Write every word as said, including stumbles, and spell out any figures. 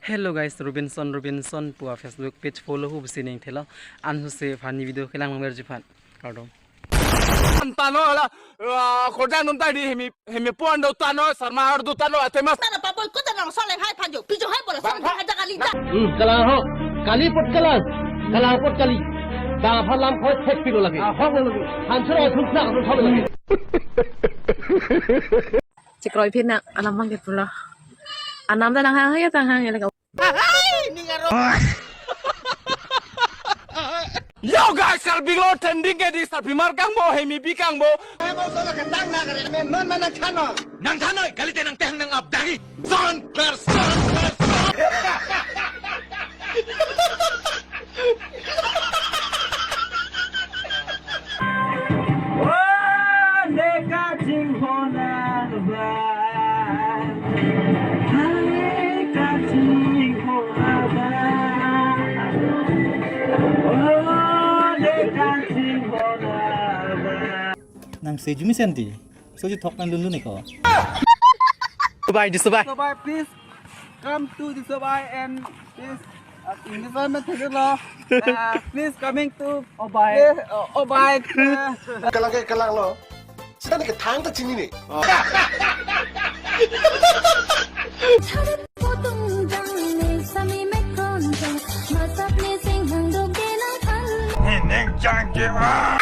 Hello guys, Robinson Robinson pu a Facebook page follow hu pusi ning thelo. An huse funny video kelang mamer jiphan. Kardom. Tano hala, ah, khorjang num ta di hemi, hemi puan do tano, sarma har do tano, atemas. Tana papoi kota nang sole hai phanjo, pijo hai bola Bang, sole hai jaga lita. Hmm, kalang ho. Kali pot kalang. Kalang pot kali. Bang phalam khoi thek pilo lagi. Ah, hok lo lagi. Hansur athuk nak lo thok lagi. Chekroi phin na alam bang ke pulo. Anam ta nang hang ya tang hang ya le ka. Yo guys, Karbi lo trending ke di sarpi mar kangbo, hemi bi kangbo. Nang thanoi, kalite nang tehang nang abdagi. Son person, person. Nang seju mi senti. Soji thok nang lun lun eko. Dubai, di Dubai. Dubai, please come to the Dubai and please, uh, in this moment, uh, please coming to Dubai. Please, uh, Dubai. Uh, Kalang ke kalang lo. Sita ni ke thang ta chini ni. Neng jang ke a.